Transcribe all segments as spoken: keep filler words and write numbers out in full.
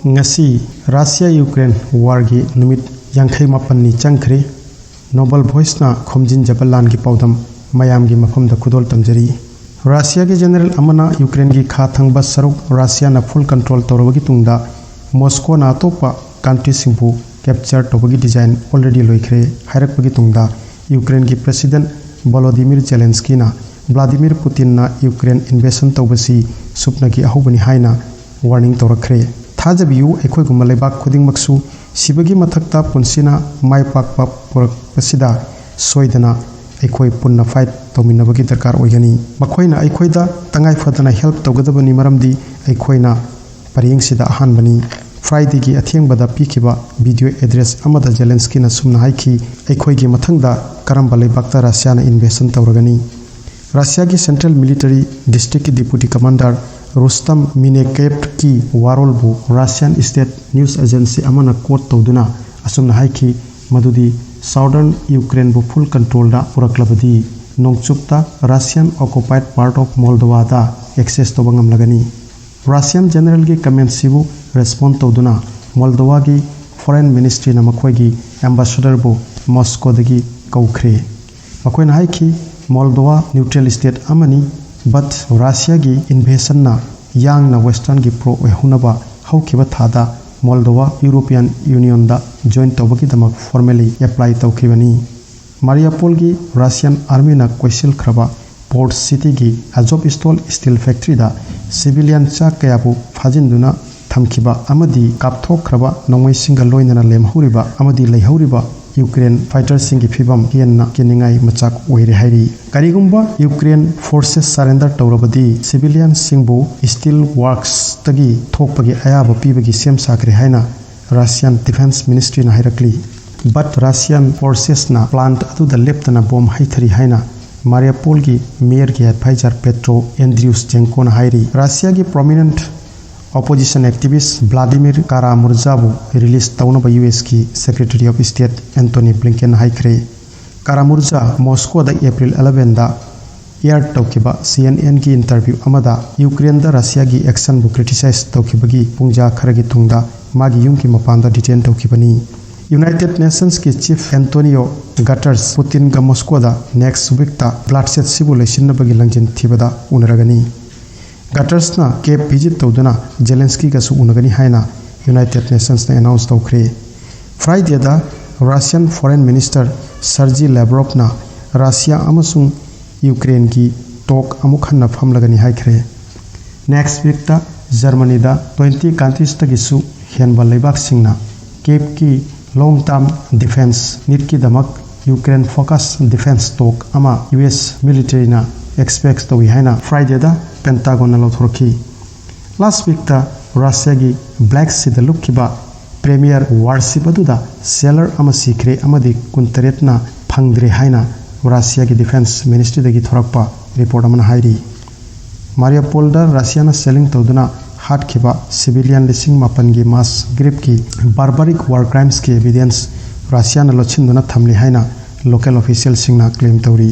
ꯉꯁꯤ Russia Ukraine ꯋꯥꯔꯒꯤ ꯅꯨꯃꯤꯠ ꯌꯥꯡꯈꯩ ꯃꯥꯄꯟꯅꯤ ꯆꯪꯈ꯭ꯔꯦ꯫ ꯅꯣꯕꯦꯜ ꯚꯣꯏꯁꯅ ꯈꯣꯝꯖꯤꯟꯖꯕ ꯂꯥꯟꯒꯤ ꯄꯥꯎꯗꯝ ꯃꯌꯥꯝꯒꯤ ꯃꯐꯝꯗ ꯈꯨꯗꯣꯜ ꯇꯝꯖꯔꯤ꯫ ꯔꯁꯤꯌꯥꯒꯤ ꯖꯦꯅꯔꯦꯜ ꯑꯃꯅ ꯌꯨꯀ꯭ꯔꯦꯟꯒꯤ ꯈꯥ ꯊꯪꯕ ꯁꯔꯨꯛ ꯔꯁꯤꯌꯥꯅ ꯐꯨꯜ ꯀꯟꯇ꯭ꯔꯣꯜ ꯇꯧꯔꯕꯒꯤ ꯇꯨꯡꯗ ꯃꯣꯁꯀꯣꯅ ꯑꯇꯣꯞꯄ ꯀꯟꯇ꯭ꯔꯤꯁꯤꯡꯕꯨ ꯀꯦꯞꯆꯔ ꯇꯧꯕꯒꯤ ꯗꯤꯖꯥꯏꯟ ꯑꯣꯜꯔꯦꯗꯤ ꯂꯣꯏꯈ꯭ꯔꯦ ꯍꯥꯏꯔꯛꯄꯒꯤ ꯇꯨꯡꯗ ꯌꯨꯀ꯭ꯔꯦꯟꯒꯤ ꯄ꯭ꯔꯦꯁꯤꯗꯦꯟꯠ ꯚꯣꯂꯣꯗꯤꯃꯤꯔ ꯖꯦꯂꯦꯟꯁꯀꯤꯅ ꯚ꯭ꯂꯥꯗꯤꯃꯤꯔ ꯄꯨꯇꯤꯟꯅ ꯌꯨꯀ꯭ꯔꯦꯟ ꯏꯟꯚꯦꯁꯟ ꯇꯧꯕꯁꯤ ꯁꯨꯞꯅꯒꯤ ꯑꯍꯧꯕꯅꯤ ꯍꯥꯏꯅ ꯋꯥꯔꯅꯤꯡ ꯇꯧꯔꯛꯈ꯭ꯔꯦ꯫ ꯊꯥꯖꯕꯤꯌꯨ, ꯑꯩꯈꯣꯏꯒꯨꯝꯕ ꯂꯩꯕꯥꯛ ꯈꯨꯗꯤꯡꯃꯛꯁꯨ ꯁꯤꯕꯒꯤ ꯃꯊꯛꯇ ꯄꯨꯟꯁꯤꯅ ꯃꯥꯏ ꯄꯥꯛꯄ ꯄꯨꯔꯛꯄꯁꯤꯗ ꯁꯣꯏꯗꯅ ꯑꯩꯈꯣꯏ ꯄꯨꯟꯅ ꯐꯥꯏꯠ ꯇꯧꯃꯤꯟꯅꯕꯒꯤ ꯗꯔꯀꯥꯔ ꯑꯣꯏꯒꯅꯤ꯫ ꯃꯈꯣꯏꯅ ꯑꯩꯈꯣꯏꯗ ꯇꯉꯥꯏ ꯐꯗꯅ ꯍꯦꯜꯞ ꯇꯧꯒꯗꯕꯅꯤ, ꯃꯔꯝꯗꯤ ꯑꯩꯈꯣꯏꯅ ꯄꯔꯦꯡꯁꯤꯗ ꯑꯍꯥꯟꯕꯅꯤ꯫ ꯐ꯭ꯔꯥꯏꯗꯦꯒꯤ ꯑꯊꯦꯡꯕꯗ ꯄꯤꯈꯤꯕ ꯚꯤꯗꯤꯑꯣ ꯑꯦꯗ꯭ꯔꯦꯁ ꯑꯃꯗ ꯖꯦꯂꯦꯟꯁꯀꯤꯅ ꯑꯁꯨꯝꯅ ꯍꯥꯏꯈꯤ, "ꯑꯩꯈꯣꯏꯒꯤ ꯃꯊꯪꯗ ꯀꯔꯝꯕ ꯂꯩꯕꯥꯛꯇ ꯔꯁꯤꯌꯥꯅ ꯏꯟꯚꯦꯁꯟ ꯇꯧꯔꯒꯅꯤ?" ꯔꯁꯤꯌꯥꯒꯤ ꯁꯦꯟꯇ꯭ꯔꯦꯜ ꯃꯤꯂꯤꯇꯔꯤ ꯗꯤꯁꯇ꯭ꯔꯤꯛꯀꯤ ꯗꯤꯄꯨꯇꯤ ꯀꯃꯥꯟꯗꯔ ꯔꯨꯁꯇꯝ ꯃꯤꯅꯦꯀꯦꯞꯀꯤ ꯋꯥꯔꯣꯜꯕꯨ ꯔꯁꯤꯌꯥꯟ ꯁ꯭ꯇꯦꯠ ꯅ꯭ꯌꯨꯁ ꯑꯦꯖꯦꯟꯁꯤ ꯑꯃꯅ ꯀꯣꯠ ꯇꯧꯗꯨꯅ ꯑꯁꯨꯝꯅ ꯍꯥꯏꯈꯤ, ꯃꯗꯨꯗꯤ ꯁꯥꯎꯗꯔꯟ ꯌꯨꯀ꯭ꯔꯦꯟꯕꯨ ꯐꯨꯜ ꯀꯟꯇ꯭ꯔꯣꯜꯗ ꯄꯨꯔꯛꯂꯕꯗꯤ ꯅꯣꯡꯆꯨꯞꯇ ꯔꯁꯤꯌꯥꯟ ꯑꯣꯀꯨꯄꯥꯏꯗ ꯄꯥꯔꯠ ꯑꯣꯐ ꯃꯣꯜꯗꯣꯋꯥꯗ ꯑꯦꯛꯁꯦꯁ ꯇꯧꯕ ꯉꯝꯂꯒꯅꯤ꯫ ꯔꯁꯤꯌꯥꯟ ꯖꯦꯅꯔꯦꯜꯒꯤ ꯀꯃꯦꯟꯁꯤꯕꯨ ꯔꯦꯁꯄꯣꯟ ꯇꯧꯗꯨꯅ ꯃꯣꯜꯗꯣꯋꯥꯒꯤ ꯐꯣꯔꯦꯟ ꯃꯤꯅꯤꯁꯇ꯭ꯔꯤꯅ ꯃꯈꯣꯏꯒꯤ ꯑꯦꯝꯕꯦꯁꯦꯗꯔꯕꯨ ꯃꯣꯁꯀꯣꯗꯒꯤ ꯀꯧꯈ꯭ꯔꯦ꯫ ꯃꯈꯣꯏꯅ ꯍꯥꯏꯈꯤ, "ꯃꯣꯜꯗꯣꯋꯥ ꯅ꯭ꯌꯨꯇ꯭ꯔꯦꯜ ꯁ꯭ꯇꯦꯠ ꯑꯃꯅꯤ, ꯕꯠ ꯔꯁꯤꯌꯥꯒꯤ ꯏꯟꯚꯦꯁꯟꯅ ꯌꯥꯡꯅ ꯋꯦꯁꯇꯔꯟꯒꯤ ꯄ꯭ꯔꯣ ꯑꯣꯏꯍꯧꯅꯕ ꯍꯧꯈꯤꯕ ꯊꯥꯗ ꯃꯣꯜꯗꯣꯋꯥ ꯌꯨꯔꯣꯄꯤꯌꯟ ꯌꯨꯅꯤꯌꯟꯗ ꯖꯣꯏꯟ ꯇꯧꯕꯒꯤꯗꯃꯛ ꯐꯣꯔꯃꯦꯂꯤ ꯑꯦꯄ꯭ꯂꯥꯏ ꯇꯧꯈꯤꯕꯅꯤ꯫" ꯃꯥꯔꯤꯌꯥꯄꯣꯜꯒꯤ ꯔꯁꯤꯌꯥꯟ ꯑꯥꯔꯃꯤꯅ ꯀꯣꯏꯁꯤꯜꯈ꯭ꯔꯕ ꯄꯣꯔꯠ ꯁꯤꯇꯤꯒꯤ ꯑꯖꯣꯚ ꯁ꯭ꯇꯣꯜ ꯁ꯭ꯇꯤꯜ ꯐꯦꯛꯇ꯭ꯔꯤꯗ ꯁꯤꯚꯤꯂꯤꯌꯟ ꯆꯥꯛ ꯀꯌꯥꯕꯨ ꯐꯥꯖꯤꯟꯗꯨꯅ ꯊꯝꯈꯤꯕ ꯑꯃꯗꯤ ꯀꯥꯞꯊꯣꯛꯈ꯭ꯔꯕ ꯅꯣꯡꯃꯩꯁꯤꯡꯒ ꯂꯣꯏꯅꯅ ꯂꯦꯝꯍꯧꯔꯤꯕ ꯑꯃꯗꯤ ꯂꯩꯍꯧꯔꯤꯕ ꯌꯨꯀ꯭ꯔꯦꯟ ꯐꯥꯏꯇꯔꯁꯤꯡꯒꯤ ꯐꯤꯚꯝ ꯍꯦꯟꯅ ꯀꯤꯅꯤꯡꯉꯥꯏ ꯃꯆꯥꯛ ꯑꯣꯏꯔꯦ ꯍꯥꯏꯔꯤ꯫ ꯀꯔꯤꯒꯨꯝꯕ ꯌꯨꯀ꯭ꯔꯦꯟ ꯐꯣꯔꯁꯦꯁ ꯁꯔꯦꯟꯗꯔ ꯇꯧꯔꯕꯗꯤ ꯁꯤꯚꯤꯂꯤꯌꯟꯁꯤꯡꯕꯨ ꯁ꯭ꯇꯤꯜ ꯋꯥꯔꯛꯁꯇꯒꯤ ꯊꯣꯛꯄꯒꯤ ꯑꯌꯥꯕ ꯄꯤꯕꯒꯤ ꯁꯦꯝ ꯁꯥꯈ꯭ꯔꯦ ꯍꯥꯏꯅ ꯔꯁꯤꯌꯥꯟ ꯗꯤꯐꯦꯟꯁ ꯃꯤꯅꯤꯁꯇ꯭ꯔꯤꯅ ꯍꯥꯏꯔꯛꯂꯤ꯫ ꯕꯠ ꯔꯁꯤꯌꯥꯟ ꯐꯣꯔꯁꯦꯁꯅ ꯄ꯭ꯂꯥꯟꯠ ꯑꯗꯨꯗ ꯂꯦꯞꯇꯅ ꯕꯣꯝ ꯍꯩꯊꯔꯤ ꯍꯥꯏꯅ ꯃꯥꯔꯤꯌꯥꯄꯣꯜꯒꯤ ꯃꯦꯌꯔꯒꯤ ꯑꯦꯗꯚꯥꯏꯖꯔ ꯄꯦꯇ꯭ꯔꯣ ꯑꯦꯟꯗ꯭ꯔꯤꯌꯨꯁ ꯖꯦꯟꯀꯣꯅ ꯍꯥꯏꯔꯤ꯫ ꯔꯁꯤꯌꯥꯒꯤ ꯄ꯭ꯔꯣꯃꯤꯅꯦꯟꯠ ꯑꯣꯄꯣꯖꯤꯁꯟ ꯑꯦꯛꯇꯤꯚꯤꯁ꯭ꯠ ꯚ꯭ꯂꯥꯗꯤꯃꯤꯔ ꯀꯥꯔꯥꯃꯨꯔꯖꯥꯕꯨ ꯔꯤꯂꯤꯖ ꯇꯧꯅꯕ ꯌꯨ ꯑꯦꯁꯀꯤ ꯁꯦꯀ꯭ꯔꯦꯇꯔꯤ ꯑꯣꯐ ꯁ꯭ꯇꯦꯠ ꯑꯦꯟꯇꯣꯅꯤ ꯕ꯭ꯂꯤꯡꯀꯦꯟꯅ ꯍꯥꯏꯈ꯭ꯔꯦ꯫ ꯀꯥꯔꯥꯃꯨꯔꯖꯥ ꯃꯣꯁꯀꯣꯗ ꯑꯦꯄ꯭ꯔꯤꯜ ꯑꯦꯂꯦꯚꯦꯟꯗ ꯑꯦꯌꯔ ꯇꯧꯈꯤꯕ ꯁꯤ ꯑꯦꯟ ꯑꯦꯟꯒꯤ ꯏꯟꯇꯔꯚ꯭ꯌꯨ ꯑꯃꯗ ꯌꯨꯀ꯭ꯔꯦꯟꯗ ꯔꯁꯤꯌꯥꯒꯤ ꯑꯦꯛꯁꯟꯕꯨ ꯀ꯭ꯔꯤꯇꯤꯁꯥꯏꯖ ꯇꯧꯈꯤꯕꯒꯤ ꯄꯨꯡꯖꯥ ꯈꯔꯒꯤ ꯇꯨꯡꯗ ꯃꯥꯒꯤ ꯌꯨꯝꯒꯤ ꯃꯄꯥꯟꯗ ꯗꯤꯇꯦꯟ ꯇꯧꯈꯤꯕꯅꯤ꯫ ꯌꯨꯅꯥꯏꯇꯦꯗ ꯅꯦꯁꯟꯁꯀꯤ ꯆꯤꯐ ꯑꯦꯟꯇꯣꯅꯤꯌꯣ ꯒꯇꯔꯁ ꯄꯨꯇꯤꯟꯒ ꯃꯣꯁꯀꯣꯗ ꯅꯦꯛꯁ ꯋꯤꯛꯇ ꯕ꯭ꯂꯥꯗꯁꯦꯠꯁꯤꯕꯨ ꯂꯣꯏꯁꯤꯟꯅꯕꯒꯤ ꯂꯥꯡꯖꯤꯟ ꯊꯤꯕꯗ ꯎꯅꯔꯒꯅꯤ꯫ ꯒꯇꯔꯁꯅ ꯀꯦꯞ ꯚꯤꯖꯤꯠ ꯇꯧꯗꯨꯅ ꯖꯦꯂꯦꯟꯁꯀꯤꯒꯁꯨ ꯎꯅꯒꯅꯤ ꯍꯥꯏꯅ ꯌꯨꯅꯥꯏꯇꯦꯗ ꯅꯦꯁꯟꯁꯅ ꯑꯦꯅꯥꯎꯟꯁ ꯇꯧꯈ꯭ꯔꯦ꯫ ꯐ꯭ꯔꯥꯏꯗꯦꯗ ꯔꯁꯤꯌꯥꯟ ꯐꯣꯔꯦꯟ ꯃꯤꯅꯤꯁꯇꯔ ꯁꯔꯖꯤ ꯂꯦꯕ꯭ꯔꯣꯞꯅ ꯔꯁꯤꯌꯥ ꯑꯃꯁꯨꯡ ꯌꯨꯀ꯭ꯔꯦꯟꯒꯤ ꯇꯣꯛ ꯑꯃꯨꯛ ꯍꯟꯅ ꯐꯝꯂꯒꯅꯤ ꯍꯥꯏꯈ꯭ꯔꯦ꯫ ꯅꯦꯛꯁ ꯋꯤꯛꯇ ꯖꯔꯃꯅꯤꯗ ꯇ꯭ꯋꯦꯟꯇꯤ ꯀꯟꯇ꯭ꯔꯤꯁꯇꯒꯤꯁꯨ ꯍꯦꯟꯕ ꯂꯩꯕꯥꯛꯁꯤꯡꯅ ꯀꯦꯞꯀꯤ ꯂꯣꯡ ꯇꯥꯔꯝ ꯗꯤꯐꯦꯟꯁ ꯅꯤꯗꯀꯤꯗꯃꯛ ꯌꯨꯀ꯭ꯔꯦꯟ ꯐꯣꯀꯁ ꯗꯤꯐꯦꯟꯁ ꯇꯣꯛ ꯑꯃ ꯌꯨ ꯑꯦꯁ ꯃꯤꯂꯤꯇꯔꯤꯅ ꯑꯦꯛꯁꯄꯦꯛ ꯇꯧꯏ ꯍꯥꯏꯅ ꯐ꯭ꯔꯥꯏꯗꯦꯗ ꯄꯦꯟꯇꯥꯒꯣꯟꯅ ꯂꯥꯎꯊꯣꯔꯛꯈꯤ꯫ ꯂꯥꯁ ꯋꯤꯛꯇ ꯔꯁꯤꯌꯥꯒꯤ ꯕ꯭ꯂꯦꯛ ꯁꯤꯗ ꯂꯨꯞꯈꯤꯕ ꯄ꯭ꯔꯤꯃꯤꯌꯔ ꯋꯥꯔꯁꯤꯞ ꯑꯗꯨꯗ ꯁꯦꯂꯔ ꯑꯃ ꯁꯤꯈ꯭ꯔꯦ ꯑꯃꯗꯤ ꯀꯨꯟꯇꯔꯦꯠꯅ ꯐꯪꯗ꯭ꯔꯦ ꯍꯥꯏꯅ ꯔꯁꯤꯌꯥꯒꯤ ꯗꯤꯐꯦꯟꯁ ꯃꯤꯅꯤꯁꯇ꯭ꯔꯤꯗꯒꯤ ꯊꯣꯔꯛꯄ ꯔꯤꯄꯣꯔꯠ ꯑꯃꯅ ꯍꯥꯏꯔꯤ꯫ ꯃꯥꯔꯤꯌꯥꯄꯣꯜꯗ ꯔꯁꯤꯌꯥꯅ ꯁꯦꯂꯤꯡ ꯇꯧꯗꯨꯅ ꯍꯥꯠꯈꯤꯕ ꯁꯤꯚꯤꯂꯤꯌꯟ ꯂꯤꯁꯤꯡ ꯃꯥꯄꯟꯒꯤ ꯃꯥꯁ ꯒ꯭ꯔꯦꯞꯀꯤ ꯕꯥꯔꯕꯥꯔꯤꯛ ꯋꯥꯔ ꯀ꯭ꯔꯥꯏꯝꯁꯀꯤ ꯑꯦꯚꯤꯗꯦꯟꯁ ꯔꯁꯤꯌꯥꯅ ꯂꯣꯠꯁꯤꯟꯗꯨꯅ ꯊꯝꯂꯤ ꯍꯥꯏꯅ ꯂꯣꯀꯦꯜ ꯑꯣꯐꯤꯁꯤꯌꯦꯜꯁꯤꯡꯅ ꯀ꯭ꯂꯦꯝ ꯇꯧꯔꯤ꯫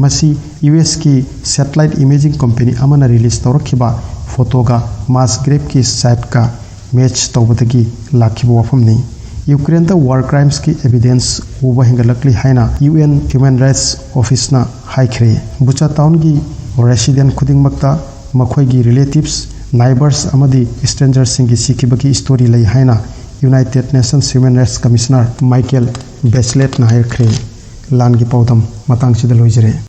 ꯃꯁꯤ ꯌꯨ ꯑꯦꯁꯀꯤ ꯁꯦꯇꯦꯂꯥꯏꯠ ꯏꯃꯦꯖꯤꯡ ꯀꯝꯄꯦꯅꯤ ꯑꯃꯅ ꯔꯤꯂꯤꯖ ꯇꯧꯔꯛꯈꯤꯕ ꯐꯣꯇꯣꯒ ꯃꯥꯁ ꯒ꯭ꯔꯦꯞꯀꯤ ꯁꯥꯏꯠꯀ ꯃꯦꯆ ꯇꯧꯕꯗꯒꯤ ꯂꯥꯛꯈꯤꯕ ꯋꯥꯐꯝꯅꯤ꯫ ꯌꯨꯀ꯭ꯔꯦꯟꯗ ꯋꯥꯔ ꯀ꯭ꯔꯥꯏꯝꯁꯀꯤ ꯑꯦꯚꯤꯗꯦꯟꯁ ꯎꯕ ꯍꯦꯟꯒꯠꯂꯛꯂꯤ ꯍꯥꯏꯅ ꯌꯨ ꯑꯦꯟ ꯍ꯭ꯌꯨꯃꯦꯟ ꯔꯥꯏꯠꯁ ꯑꯣꯐꯤꯁꯅ ꯍꯥꯏꯈ꯭ꯔꯦ꯫ ꯕꯨꯆꯥ ꯇꯥꯎꯟꯒꯤ ꯔꯦꯁꯤꯗꯦꯟ ꯈꯨꯗꯤꯡꯃꯛꯇ ꯃꯈꯣꯏꯒꯤ ꯔꯤꯂꯦꯇꯤꯚꯁ, ꯅꯥꯏꯕꯔꯁ ꯑꯃꯗꯤ ꯁ꯭ꯇ꯭ꯔꯦꯟꯖꯔꯁꯤꯡꯒꯤ ꯁꯤꯈꯤꯕꯒꯤ ꯁ꯭ꯇꯣꯔꯤ ꯂꯩ ꯍꯥꯏꯅ United Nations human rights commissioner Michael ꯕꯦꯆꯂꯦꯠꯅ ꯍꯥꯏꯔꯛꯈ꯭ꯔꯦ꯫ ꯂꯥꯟꯒꯤ ꯄꯥꯎꯗꯝ ꯃꯇꯥꯡꯁꯤꯗ ꯂꯣꯏꯖꯔꯦ꯫